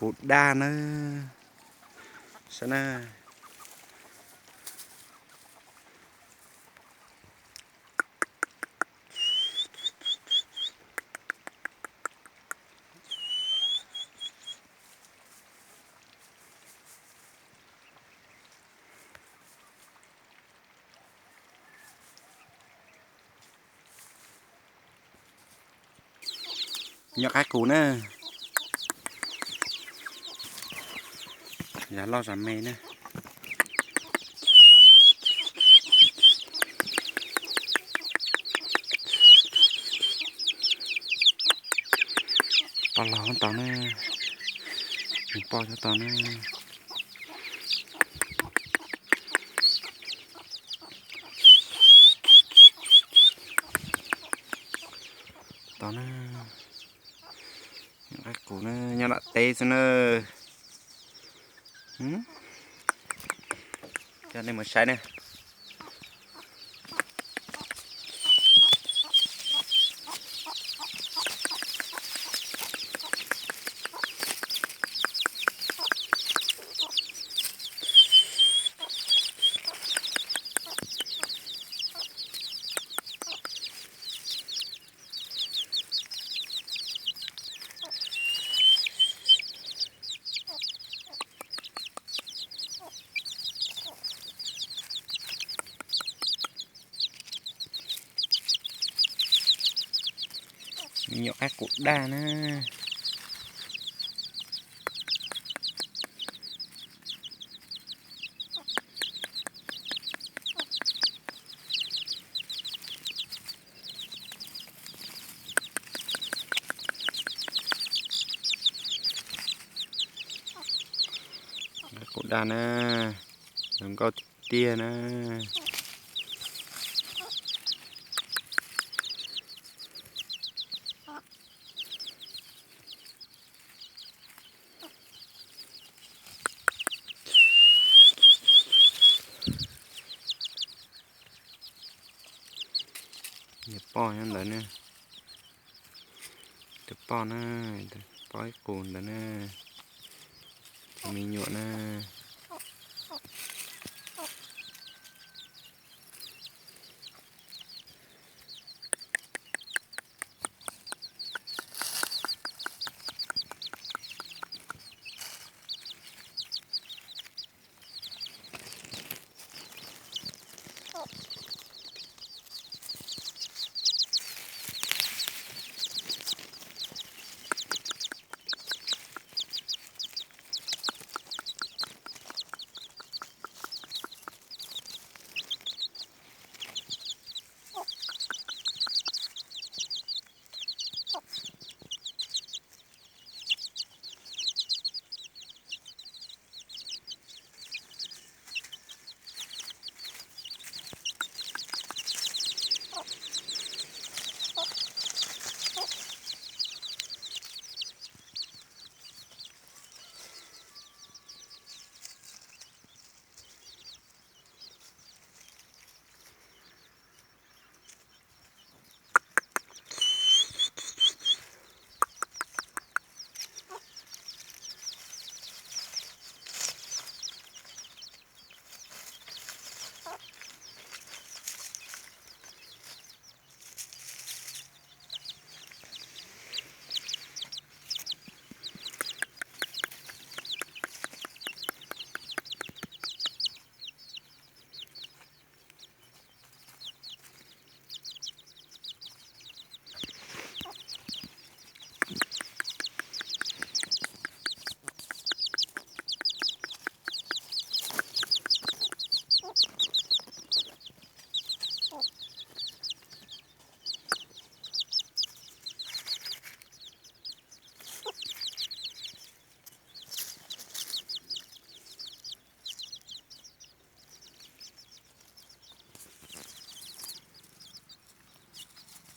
Kuv daj na, saib na. Nyob qaib qus na, zam loj zam me na. Poj laug tau na, poj laug tau na. Tau na, qaib qus na, nyob nram teb xwb na. Coj nej mus saib na. Me nyuam qaib qus daj na. Qaib qus daj na, zoo nkauj tiag tiag na. Yog poj nyob ntawd ne, tus poj na, poj ib qus ntawd ne, tus me nyuam na.